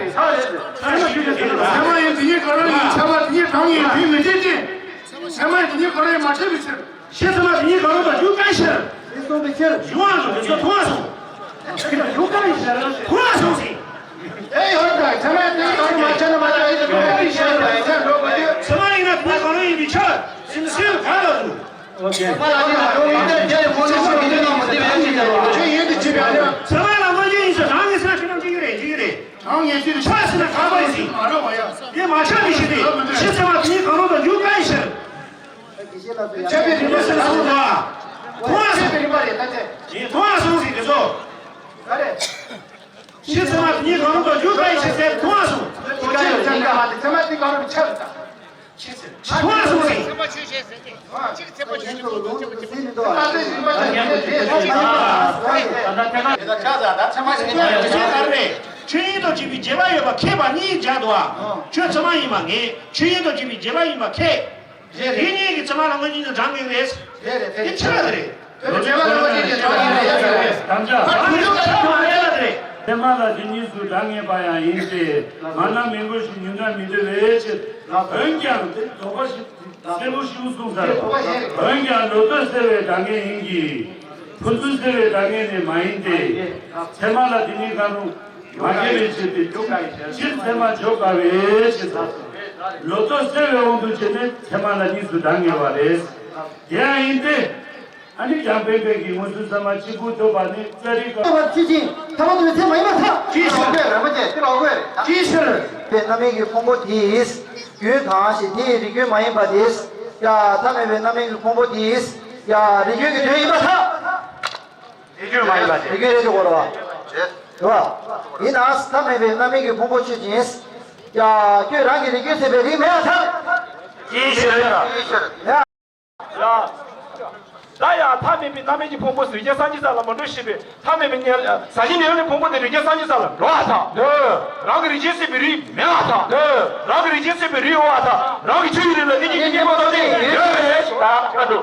ས་མ་ཡིན་དེ་ཉིད་གང་རུང་ཡིན། ཁྱབ་པ་དེ་ཉིད་གང་རུང་ཡིན། དེ་མི་འཐད་དེ། ས་མ་ཡིན་དེ་ཉིད་གང་རུང་ཡིན་མ་ཁྱབ་པའི་ཕྱིར། ཤེས་ཚད་མ་དེ་ཉིད་གང་རུང་དུ་འཇུག་གང་ཕྱིར། ཞེས་གསུངས་པའི་ཕྱིར། ཞུ་བ་ལ་དེ་ཚོ་མཐོང་བ་སོང་། ཞུ་གང་ཕྱིར། མཐོང་བ་སོང་ཟེར། དེ་ཡོད་དང་ཚད་མ་དེ་ཉིད་གང་རུང་མ་ཁྱབ་ན་མ་ཁྱབ་ཡིན་དུ་འགྲོ་བའི་ཕྱིར་ལ་ཡིན་ཚད་འགྲོ་དགོས་དུས། ཚད་མ་ཡིན་ན་དེ་ཉིད་གང་རུང་ཡིན་པའི་ཕྱིར། སེམས་སེམས་གང་ལ་འདུག་ཨོ་ཁེ། ཚད་མ་ལ་དེ་ཉིད་གང་རུང་ཡིན་ཏེ་དེ་ལས་ཁོ་ན་ཆོས་ཀྱི་དོན་དམ་མི་འདུས་པའི་ཕྱིར་ལ། ཆོས་ཡིན་དུ་བྱེད་པའི་ཕྱིར། ཚད་མ་ལ་མ་འཇུག་ཡིན་ཟེར། རང་ངེས་ཟེར་ན་ཁྱེད་རྣམས་ཅི་ཡོད་རེད། ཅི་ཡོད་རེད། རང་ངེས་ཤེས་ཆགས་ཟེར་ན་ཁ་པ་ཡིན་ཟེར། མ་རེད་པ་ཡ། དེ་མ་ཆགས་མི་ཤེས་ཏེ། ཤེས་ཚད་མ་དེ་ཉིད་གང་རུང་དུ་འཇུག་གང་ཕྱིར། ཆོས་པའི་རིག་པ་ཟེར་ན་སོང་ཙང་། མཐོང་བ་སོང་། ཆོས་པའི་རིག་པ་རེད་ད་ཆེ། ཡིན། མཐོང་བ་སོང་ཟེར་དེ་ཚོ། ག་རེ། ཤེས་ཚད་མ་དེ་ཉིད་གང་རུང་དུ་འཇུག་གང་ཕྱིར་ཟེར། མཐོང་བ་སོང་། ཚད་མ་དེ་ཉིད་གང་རུང་ཆགས་ཟེར། མཐོང་བ་སོང་ཟེར། ཚད་མ་ཆོས་ཅན་ཟེར་ཏེ། ཚད་མ་ཆོས་ཅན་ཟེར་ཏེ། ཚད་མ་ཆོས་ཅན་ཟེར་ཏེ། ཚད་མ་ཆོས་ཅན་ཟེར་ཏེ། ཆོས་ཉིད་དང་བཅས་པའི་རྗེས་དཔག་ཡོད་པ་ཁེགས་པ་གཉིས་སྦྱར་འདུག་པ། ཆོས་ཚད་མ་ཡིན་པ་ངེས། ཆོས་ཉིད་དང་བཅས་པའི་རྗེས་དཔག་ཡིན་པ་ཁེགས། རེད། དེ་གཉིས་ཀྱི་ཚད་མ་ལ་དངོས་གཞི་ནི་གྲངས་ངེས་རེད། རེད་རེད། དེ་ཆོས་ལ་རེད། དོན་རྗེས་དཔག་ལ་དངོས་གཞི་ནི་གྲངས་ངེས་རེད། དམ་བཅའ། ད་དོན་ཆོས་ལ་མ་རེད་ལ་རེད། ཚད་མ་ལ་དེ་གཉིས་སུ་གྲངས་ངེས་པ་ཡང་ཡིན་ཏེ། མ་ན་མི་དགོས་ཤིང་ཉུང་ན་མི་འདོད་པའི་ཕྱིར། འོན་ཀྱང་དེ་དོགས་པ་ཞིག་གསལ་པོ་ཞིག་གསུངས་ཚར། འོན་ཀྱང་ལོ་ཏོག་སེལ་བའི་གྲངས་ངེས་ཡིན་གྱི། ཕུན་ཚོགས་སེལ་བའི་གྲངས་ངེས་ནི་མ་ཡིན་ཏེ། ཚད་མ་ལ་དེ་གཉིས་གང་རུང་མ་ཁེགས་པའི་ཕྱིར་ཏེ། སྤྱིར་ཚད་མ་འཇོག་དཀའ་བའི་ཕྱིར། ལོ་ཏོག་སེལ་བའི་དབང་དུ་བྱས་ནས་ཚད་མ་ལ་གཉིས་སུ་གྲངས་ངེས་པ་རེད། དེ་ཡང་ཡིན་ཏེ། ཨ་ནི་ཡང་འབད་པས་ཀྱི་མངོན་སུམ་ཚད་མ་གཅིག་པུ་ཐོབ་པ་ནི་ཙཱ་རི་ཀ་ཆོས་ཅན། ཐ་མ་དུ་བའི་ཚད་མ་ཡིན་པར་ཐལ། ཅིའི་ཕྱིར། རོགས་པས་རེད་མ་བྱས་དེ་རོགས་པས་རེད། ཅིའི་ཕྱིར། པའི་རྣམ་སྨིན་གྱི་ཕུང་པོ་དེའི་རྒྱུན་དང་ཞེས་དེའི་རིགས་རྒྱུན་མ་ཡིན་པ་དེས་ཀྱང་ཐ་མལ་པའི་རྣམ་སྨིན་གྱི་ཕུང་པོ་དེའི་ཀྱང་རིགས་རྒྱུན་གྱི་དོན་ཡིན་པར་ཐལ། རིགས་རྒྱུན་མ་ཡིན་པ་དེ། རིགས་རྒྱུན་རེད་འགྲོ་དགོས་རེད་པ། རེད་པ། ཡིན་ནའང་ཐ་མལ་པའི་རྣམ་སྨིན་གྱི་ཕུང་པོ་ཆོས་ཅན། ཀྱང་ཁྱོད་རང་གི་རིགས་རྒྱུན་ཟད་པའི་རིགས་མེད་པར་ཐལ། ཅིའི་ཕྱིར། ཅིའི་ཕྱིར། ཡ། ད་ཡང་ཐ་མལ་པའི་རྣམ་སྨིན་གྱི་ཕུང་པོ་རིགས་ཅན་སངས་རྒྱས་ས་ལ་མི་འགྲོ་ཞེས་པའི་ཐ་མལ་པའི་ཉེར་ཟག་བཞི་ནད་གཡོག་ལྔའི་ཕུང་པོ་དེ་རིགས་ཅན་སངས་རྒྱས་ས་ལ་འགྲོ་བར་ཐལ། རང་གི་རིགས་ཅན་ཟད་པའི་རིགས་མེད་པར་ཐལ། རང་གི་རིགས་ཅན་ཟད་པའི་རིགས་ཡོད་པར་ཐལ། རང་གི་ཆོས་ཀྱི་རིགས་ལ་གནས་སྐབས་ཀྱི་གཉེན་པོ་རྟོགས་ལྡན་ཡོད་པས་ད་ཁ་དྲོ།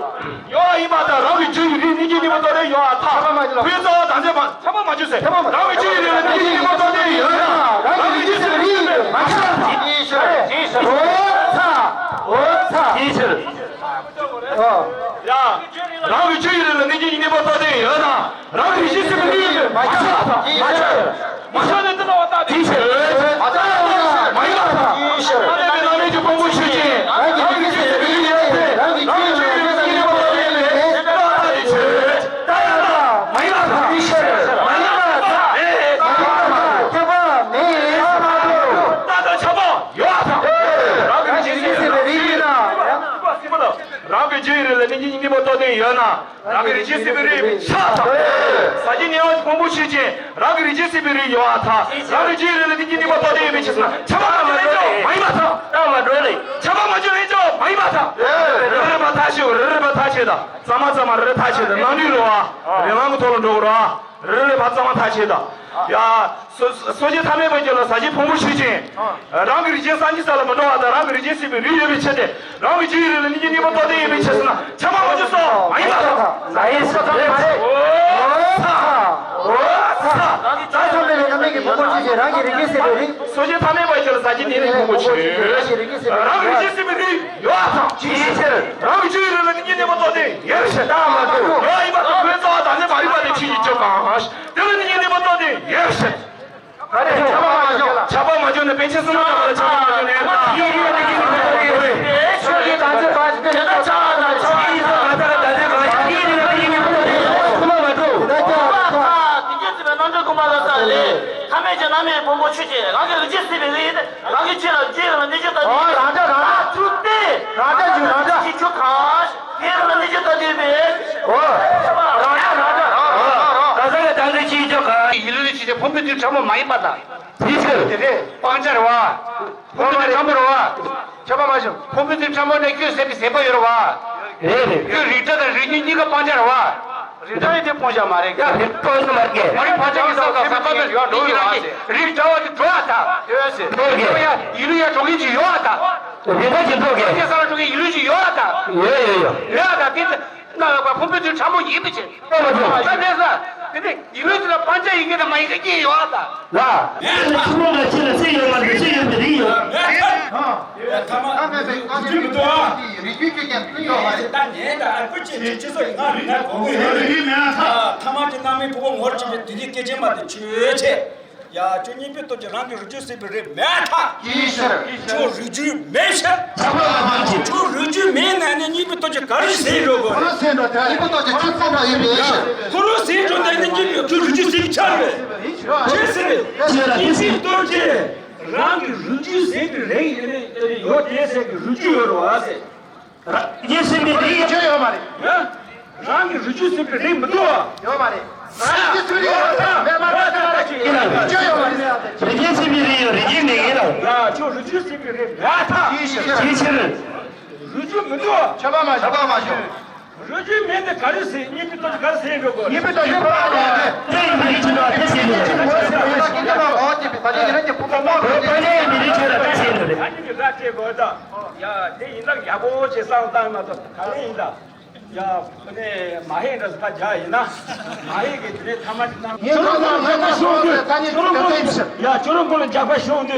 ཡོད་པ་ཡིན་པར་ཐལ། རང་གི་ཆོས་ཀྱི་རིགས་གནས་སྐབས་ཀྱི་གཉེན་པོ་རྟོགས་ལྡན་ཡོད་པར་ཐལ། ཕུན་ཚོགས་དང་ཚད་མ་ཚད་མ་མ་བྱུང་ཟེར། རང་གི་ཆོས་ཀྱི་རིགས་ལ་གནས་སྐབས་ཀྱི་གཉེན་པོ་རྟོགས་ལྡན་ཡོད་ན་རང་གི་རིགས་ཅན་ཟད་པའི་རིགས་མ་ཆགས། ཅིའི་ཕྱིར། ཅིའི་ཕྱིར། འོ་ཚ། འོ་ཚ། ཅིའི་ཕྱིར། ཨོ། ཡ། རང་གི་ཆོས་ཀྱི་རིགས་ལ་གནས་སྐབས་ཀྱི་གཉེན་པོ་རྟོགས་ལྡན་ཡོད་ན། རང་གི་རིགས་ཅན་ཟད་པའི་རིགས་མ་ཆགས། མ་ཆགས། མ་ཆགས་ནས་བརྟན་པ་བཏགས་ཏེ། ཅིའི་ཕྱིར། མ་ཡིན་པར་ཐལ། ཅིའི་ཕྱིར། ཐ་མལ་པའི་རྣམ་སྨིན་གྱི་ཕུང་པོ་ཆོས་ཅན། རང་གི་རིགས་ཅན་ཟད་པའི་རིགས་ཡོད་དེ། རང་གི་ཆོས་ཀྱི་རིགས་ལ་གནས་སྐབས་ཀྱི་གཉེན་པོ་རྟོགས་ལྡན་ཡོད་པས་བརྟན་པ་བཏགས་ཏེ། ད་ཡང་དག་མ་ཡིན་པར་ཐལ། ཅིའི་ཕྱིར། མ་ཡིན་པར་ཐལ། མ་ཡིན་པར་ཐལ། ཁྱད་པར་མེད། རྟག་ཏུ་ཁྱབ་པ་ཡོད་པར་ཐལ། རང་གི་རིགས་ཅན་ཟད་པའི་རིགས་ཡིན་ན། སྲིད་པ་སྲིད་པ་ལ། རང་གི་ཆོས་ཀྱི་རིགས་ལ་གནས་སྐབས་ཀྱི་གཉེན་པོ་རྟོགས་ལྡན། ཡོད་ན། རང་གི་རིགས་ཅན་སྲིད་པའི་རིགས་ཡོད་པའི་ཕྱིར་དང་། ཟག་བཅས་ཉེ་བར་ཕུང་པོ་ཆོས་ཅན། རང་གི་རིགས་ཅན་སྲིད་པའི་རིགས་ཡོད་པར་ཐལ། རང་རིགས་ཀྱི་རིགས་ལ་ནི་ཉིད་གཉིས་པོ་རྟོགས་ལྡན་ཡོད་པའི་ཕྱིར་ན། ཁྱབ་པ་མ་བྱུང་ན་ཡིན་ཀྱང་མ་ཡིན་པར་ཐལ། རྟགས་མ་གྲུབ་ལས། ཁྱབ་པ་མ་བྱུང་ན་ཡིན་ཀྱང་མ་ཡིན་པར་ཐལ། རེ་རེ་བཞིན་ཐག་ཆོད། རེ་རེ་བཞིན་ཐག་ཆོད་དང་། གཙང་མ་གཙང་མ་རེ་རེ་ཐག་ཆོད་དང་། རྣམ་འགྲེལ་རེད་བ། རེ་ལམ་གྱི་ཐོག་ལ་འགྲོ་དགོས་རེད་བ། རེ་རེ་བཞིན་གཙང་མ་ཐག་ཆོད་དང་། ཡ། སོ་སོ་སྐྱེ་ཐ་མལ་པ་ཅིག་ལ་ཟག་བཅས་ཕུང་པོ་ཆོས་ཅན། རང་གི་རིགས་ཅན་སངས་རྒྱས་ས་ལ་མི་འགྲོ་བ་དང་། རང་གི་རིགས་ཅན་སྲིད་པའི་རིགས་ཡོད་པའི་ཕྱིར་ཏེ། རང་གི་རྒྱུ་ཡི་རིགས་ལ་ནི་ཉིད་གཉིས་པོ་རྟོགས་ལྡན་ཡོད་པའི་ཕྱིར་ཟེར་ན། ཁྱབ་པ་མ་བྱུང་སོ། མ་ཡིན་པ་དང་། མ་ཡིན་སོ། ཨོ་ཚ། ཨོ་ཚ། རང་གི་རྒྱུ་ཡི་རིགས་ལ་ནི་ཉིད་གཉིས་པོ་རྟོགས་ལྡན་ཡོད་པའི་ཕྱིར་ཟེར་ན། ཁྱབ་པ་མ་བྱུང་སོ། མ་ཡིན་པ་དང་། སོ་སྐྱེ་ཐ་མལ་པ་ཅིག་ལ་ཟག་བཅས་ཉེ་རིགས་ཕུང་པོ་ཆོས་ཅན། རང་གི་རིགས་ཅན་སྲིད་པའི་རིགས་ཡོད་པར་ཐལ། ཅིའི་ཕྱིར། རང་གི་རྒྱུ་ཡི་རིགས་ལ་ནི་ཉིད་གཉིས་པོ་རྟོགས་ལྡན་ཡོད་པའི་ཕྱིར། རྟགས་མ་གྲུབ། ཡོད་ཡིན་པ་དང་། ཁོའི་རྩ་བ་བདག་འཛིན་མ་རིག་པ་དེ་ཆོས་ཉིད་ཀྱང་གང་། དེ་ལ་ནི་ཉིད་གཉིས་པོ་རྟོགས་ལྡན་ཡོད་པའི་ཕྱིར། ཁྱབ་པ་མ་བྱུང་། ཁྱབ་པ་མ་བྱུང་ན་པཎ་ཆེན་བསོད་ནམས་རྣམ་པ་ལ་ཁྱབ་པ་མ་བྱུང་ན་ཡང་ད། ཆོས་ཀྱི་བདག་འཛིན་པ་ཞིག་དེ་ལ་ཆགས་ན་ཆགས་ཡིན་ཟེར། ང་ཚོ་ལ་བདག་འཛིན་པ་ཞིག་དེ་ཡིན་ན་དེ་ཡིན་ན་ཁོ་ན་མ་གྲུབ། དེ་སྐད་ཅེས་པའི་རྣམ་འགྲེལ་ཀུན་པ་ལ་ས་ལས། ཐ་མལ་གྱི་རྣམ་སྨིན་ཕུང་པོ་ཆོས་ཅན། རང་གི་རིགས་ཅན་སྲིད་པའི་རིགས་ཡིན་ཏེ། རང་གི་རྒྱུ་ལ་རྒྱུ་ལ་གནས་ཆོས་ལྟ་དུས། ཨོ་རང་འདྲ་རང་འདྲ། རྟགས་མ་གྲུབ་སྟེ། རང་འདྲ་རྒྱུ་རང་འདྲ། རྒྱུ་གང་། དེ་ལ་ནི་རྒྱུ་ལྟ་དུས་པས། ཨོ། རང་འདྲ་རང་འདྲ། ཨོ། ག་ས་ལ་ད་འདི་ཅིའི་ཕྱིར་གང་། ཡིད་ལུས་ནི་ཆོས་ཅན། ཕུང་པོའི་དོན་ཕྲ་མོ་མ་ཡིན་པར་ཐལ། དེའི་ཕྱིར། དེ་རེད། སྤང་བྱ་རེད་བ། ཕུང་པོའི་དོན་ཕྲ་མོ་རེད་བ། ཁྱབ་པ་མ་བྱུང་། ཕུང་པོའི་དོན་ཕྲ་མོ་ནི་ཁྱོད་ཟད་པའི་ཟད་པ་ཡོད་རེད་བ། རེད་རེད། ཁྱོད་རིགས་འདྲ་དང་རིགས་ཉིད་གཉིས་ཀ་སྤང་བྱ་རེད་བ། རིགས་འདྲ་ཡིན་དེ་སྤང་བྱ་མ་རེད་ཀ། རིགས་འདྲ་ཡིན་མ་རེད་ཀ། མ་རིག་བག་ཆགས་ཀྱི་སེམས་དང་སེམས་པའི་བསམ་པ་ཡོད་འགྲོ་ཡོད་བ་ཟེར། རིགས་འདྲ་བ་དེ་འགྲོ་བ་དང་། ཡོད་ཟེར། འགྲོ་ཡ། ཡིད་ལུས་ཡ་འགྲོ་མཁན་ཅིག་ཡོད་བ་དང་། རིགས་འདྲ་ཅིག་འགྲོ་མཁན། སྤང་བྱ་ས་ལ་འགྲོ་མཁན་ཡིད་ལུས་ཅིག་ཡོད་བ་དང་། ཡོད་ཡོད་ཡོད། ཡོད་བ་དང་། དེ་ལྟ་བུ་ཕུང་པོའི་དོན་ཕྲ་མོ་ཡིན་པའི་ཕྱིར། ཨེ་མ་ཐུབ། ད་དེ་ས། དེ་ནི་ཡིད་ལུས་དེ་ལ་སྤང་བྱ་ཡིན་མཁན་དང་མ་ཡིན་མཁན་གཉིས་ཡོད་བ་དང་། ལ། ཆུ་མོ་ལ་ཆུ་ལ་ཚེ་ཡོད་མ་རེད། ཚེ་ཡོད་པའི་རིགས་ཡོད། ཐ་མ་རིགས་རྒྱུད་མི་འདུག་ཨ། རིགས་རྒྱུད་ཀྱི་རྐྱེན་ཕུན་ཡོད་མ་རེད། ད་ངས་ད་ཨ་ཁུ་ཅི་ཅི་སོ་ཡིན་ང་རིགས་ང་གོ་གི་ཡོད་རེད། ཐ་མ་གྱི་རྣམ་སྨིན་ཕུང་པོ་ངོར་ཆགས་པའི་དེ་ཉིད་སྐད་ཅན་མ་དེ་ཆོས་ཅན། ཡ། ཁྱོད་གཉིས་པོའི་སྟོབས་ཀྱིས་རང་གི་རིགས་རྒྱུད་སྲིད་པའི་རིགས་མེད་ཐལ། ཅིའི་ཕྱིར། ཁྱོད་རིགས་རྒྱུད་མེད་ཕྱིར། ཁྱབ་པ་མ་བྱུང་། ཁྱོད་རིགས་རྒྱུད་མེད་ན་ནི་གཉིས་པོའི་སྟོབས་ཀྱིས་ག་རེ་ཟིན་འགྲོ་དགོས། ཁོ་རང་ཟིན་འགྲོ་དེ་གཉིས་པོའི་སྟོབས་ཀྱིས་ཁྱོད་ཟིན་འགྲོ་ཡིན་པའི་ཕྱིར། ཁོ་རང་ཟིན་འགྲོ་ན་ནི་གཉིས་པོའི་ཁྱོད་རིགས་རྒྱུད་ཟིན་ཆགས་རེད། ཁྱོད་ཟིན་རེད། གཉིས་པོའི་སྟོབས་ཀྱིས་རང་གི་རིགས་རྒྱུད་ཟིན་པའི་རིགས་ཡིན་ནི་ཡོད་དེ་ཟེར་གི་རིགས་རྒྱུད་ཡོད་རེད་བ་ཟེར། རང་རྒྱུད་ཟིན་པའི་རིགས་ཡོད་ཡོད་མ་རེད། ཡ། རང་གི་རིགས་རྒྱུད་ཟིན་པའི་རིགས་མི་འདུག་ཡོད་མ་རེད། རང་རྒྱུད་ཟིན་པའི་རིགས་ཡོད་མ་རེད། ཡོད་མ་རེད། རིགས་རྒྱུད་ཟིན་པའི་རིགས་ཡོད། རིགས་རྒྱུད་མེད་ཡིན་ལ། ཡ། ཁྱོད་རིགས་རྒྱུད་ཟིན་པའི་རིགས་མེད་ཐལ། ཅིའི་ཕྱིར། ཅིའི་ཕྱིར། རིགས་རྒྱུད་མི་འདུག་ཁྱབ་པ་མ་ཁྱབ་པ་མ་བྱུང་། རིགས་རྒྱུད་མེད་ནས་ག་རེ་ཟིན། གཉིས་པོའི་སྟོབས་ཀྱིས་ག་རེ་ཟིན་འགྲོ་དགོས། གཉིས་པོའི་སྟོབས་ཀྱིས་ཁྱབ་པ་མ་བྱུང་། དེ་ཡིན་མི་རིགས་ཀྱི་འགྲོ་བ་དེ་ཟིན་འགྲོ་རེད། ད་གཉིས་ཀྱི་སྒྲ་སྐྱེ་དགོས་ད། ཡ། དེ་ཡིན་ན་ཡག་པོ་ཅིག་བསམ་བཏང་མ་གཏོགས་ག་རེ་ཡིན་ད། ཡ། ཁོ་ནས་མ་ཧེ་འདྲ་ཟེར་ཁ་རྒྱག་ཡིན་ན། མ་ཧེ་གི་དེ་ནས་ཐ་མ་ཅིག་ན། ཁྱོད་རང་ལ་ཇག་པ་ཤོར་དུས། ཁྱོད་རང་ཁོ་ལ། ཡ། ཁྱོད་རང་ཁོ་ལ་ཇག་པ་ཤོར་དུས། ཡ།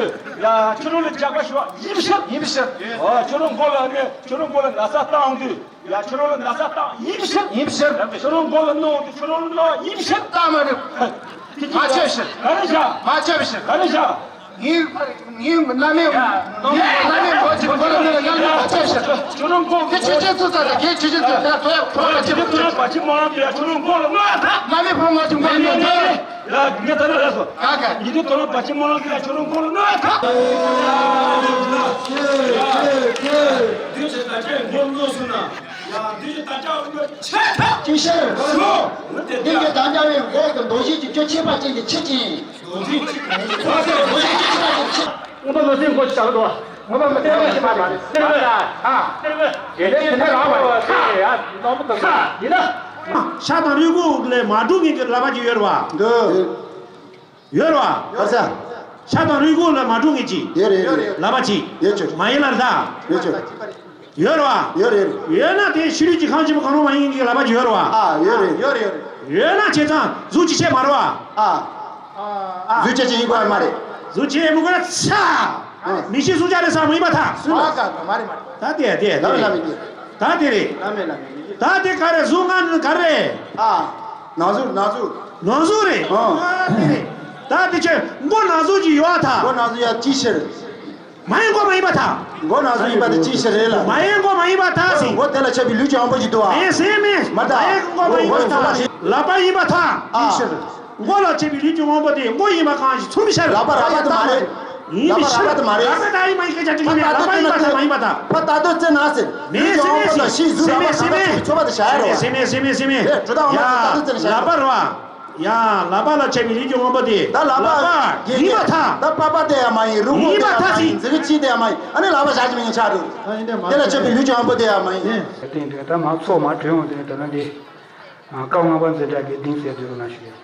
ཁྱོད་རང་ལ་ཇག་པ་ཤོར་ཡིན་ཕྱིར། ཡིན་ཕྱིར། ཨོ། ཁྱོད་རང་ཁོ་ལ་ནི་ཁྱོད་རང་ཁོ་ལ་ན་ཚ་བཏང་དུས། ཡ། ཁྱོད་རང་ལ་ན་ཚ་བཏང་ཡིན་ཕྱིར། ཡིན་ཕྱིར། ཁྱོད་རང་ཁོ་ལ་གནོད་དུས། ཁྱོད་རང་ལ་གནོད་ཡིན་ཕྱིར། ད་མ་རེད། མ་ཆོད་ཕྱིར། ག་རེ་བྱ། མ་ཆོད་ཕྱིར། ག་རེ་བྱ། ངའི་ངའི་རྣམ་སྨིན། ངའི་རྣམ་སྨིན་ངོ་ཅིག་ཁོ་ལ་ནི་ཡང་ལ་ཆ་ཤར། ཁྱོད་རང་ཁོང་གི་ཆེ་ཆེ་ཚུ་ཚ་ཚ་གེ་ཆེ་ཆེ་ཚུ་ཚ་ཐོ་ཡ་ཁོ་ལ་ཆེ་ཁྱོད་རང་བ་ཆེ་མ་རང་དེ་ཡ་ཁྱོད་རང་ཁོང་ལ་ནོ་ཡ་ཐ། རྣམ་སྨིན་ཕོ་ངོ་ཅིག་ཁོ་ལ་ནོ་ཐ། ཡ་ངས་ད་ནི་ལ་སོ། ག་ག་ཡིན་དུས་ཁྱོད་རང་བ་ཆེ་མ་རང་དེ་ཡ་ཁྱོད་རང་ཁོང་ལ་ནོ་ཡ་ཐ། དུས་ཚོད་ད་ཆ་ཡི་ངོ་ནོ་སོང་ན། ཡ་དུས་ཚོད་ད་ཆ་ཡི་ངོ་ཆེ་ཐ། ཅི་ཤར། སོ། འདི་གི་ད་ཆ་ཡི་ངོ་གི་མདོ་བཞི་གི་ཁྱོད་ཆེ་བ་ཅན་གྱི་ཆེ་ཅན། དངོས་པོ་མི་སྲིད་མགོ་ཞིག་བཞག་འདུག་དངོས་པོ་མི་སྲིད་མགོ་ཞིག་མ་རེད། གཏེར་མ། ཨ། དེ་ནས་དེ་འདྲ་རང་མ་རེད། ཡ་ནོར་མི་འདུག་ཡིན་ན། ཤ་དང་རུས་ཁུངས་ལས་མ་གྲུབ་མཁན་གྱི་ལག་པ་ཅིག་ཡོད་རེད་བ། འདུག་ཡོད་རེད་བ། ཡོད་ས། ཤ་དང་རུས་ཁུངས་ལས་མ་གྲུབ་མཁན་ཅིག་ཡོད་རེད། ཡོད་རེད། ལག་པ་ཅིག་ཡོད་ཆོག་མ་ཡིན་ལ་ད། ཡོད་ཆོག་ཡོད་རེད་བ། ཡོད་རེད། ཡོད་ན་དེ་ཕྱི་ལུས་ཀྱི་ཁམས་ཆེན་པོ་གང་རུང་མ་ཡིན་གྱི་ལག་པ་ཅིག་ཡོད་རེད་བ། ཨ། ཡོད་རེད། ཡོད་རེད། ཡོད་རེད། ཡོད་ན་བྱས་ཙང་གཟུགས་ཀྱི་ཆས་མ་རེད་བ། ཨ། ཨ། གཟུགས་ཆས་ཅིག་ཡིན་དགོས་མ་རེད། གཟུགས་ཆས་མི་དགོས་ན་ཚ། ཨ། མི་ཤེས་གཟུགས་ཆ་རེད་ས་མ་ཡིན་པ་ཐ། སུ་ལ། མ་ག་མ་རེད་མ་རེད། ད་དེ་དེ་ད་རེད། ད་དེ་རེད། ད་དེ་ག་རེ་གཟུགས་ང་ག་རེ། ཨ། ན་ཟུག་ན་ཟུག་ན་ཟུག་རེད། ཨ། ཨ་དེ་རེད། ད་དེ་ཁྱོད་མགོ་ན་ཟུག་ཅིག་ཡོད་ཨ་ཐ། མགོ་ན་ཟུག་ཡ་ཅི་ཕྱིར། མ་ཡིན་མགོ་མ་ཡིན་པ་ཐ། མགོ་ན་ཟུག་ཡིན་པ་དེ་ཅི་ཕྱིར་རེད་ལ། མ་ཡིན་མགོ་མ་ཡིན་པ་ཐ་ཟེར། མགོ་དེ་ལ་ཆགས་པའི་ལུས་ཀྱི་དབང་པོ་ཅིག་འདུག་ཨ། མེད་ཟེར་མེད། མ་ད། མ་ཡིན་མགོ་མ་ཡིན་པ་ཐ། ལག་པ་ཡིན་པ་ཐ། ཨ། ཅི་ཕྱིར། མགོ་ལ་ཆགས་པའི་ལུས་ཀྱི་དབང་པོ་དེ་མགོ་ཡིན་པ་གང་ཞིག་མཚུངས་ཤར། ལག་པ་རག་པ་དེ་མ་རེད། ཡིན་མི་ཤེས། ལབ་པ་དག་ཡིན་མ་ཡིན་སྐད་ཆ་དྲིས་ནས་ལབ་པ་ཡིན་པ་དང་མ་ཡིན་པ་དང་། ཕ་ད་དོ་ཙེ་ན་ཟེར། མེད་ཟེར་མེད་ཟེར། ཤི་ཟུ་ཟེར་མེད་ཟེར་མེད། ཚོ་བ་དེ་བྱ་ཡ་རོ། ཟེར་མེད་ཟེར་མེད་ཟེར་མེད། ཡ་ད་དོ་ཙེ་ན་བྱ་ཡ། ལབ་པ་རོ། ཡ་ལབ་པ་ལ་བྱས་པའི་ལུས་ཀྱི་དབང་པོ་དེ། ད་ལབ་པ་ཡིན་པ་དང་། ད་པ་པ་དེ་ཡ་མ་ཡིན། རུ་ཁོ་དེ་ཡ་མ་ཡིན། ཟི་གི་ཅི་དེ་ཡ་མ་ཡིན། ཨ་ནི་ལབ་པ་བྱ་གི་མིན་ཆ་རུ། དེ་ལ་བྱས་པའི་ལུས་ཀྱི་དབང་པོ་དེ་ཡ་མ་ཡིན། དེ་ད་མ་ཚོགས་མ་གྲོལ་འོང་དེ་ད་ན་འདི། སྐབས་ལྔ་པ་འཛིན་གྲྭ་གི་གདིང་ཟེར་དུས་རུ་ན་ཞུ།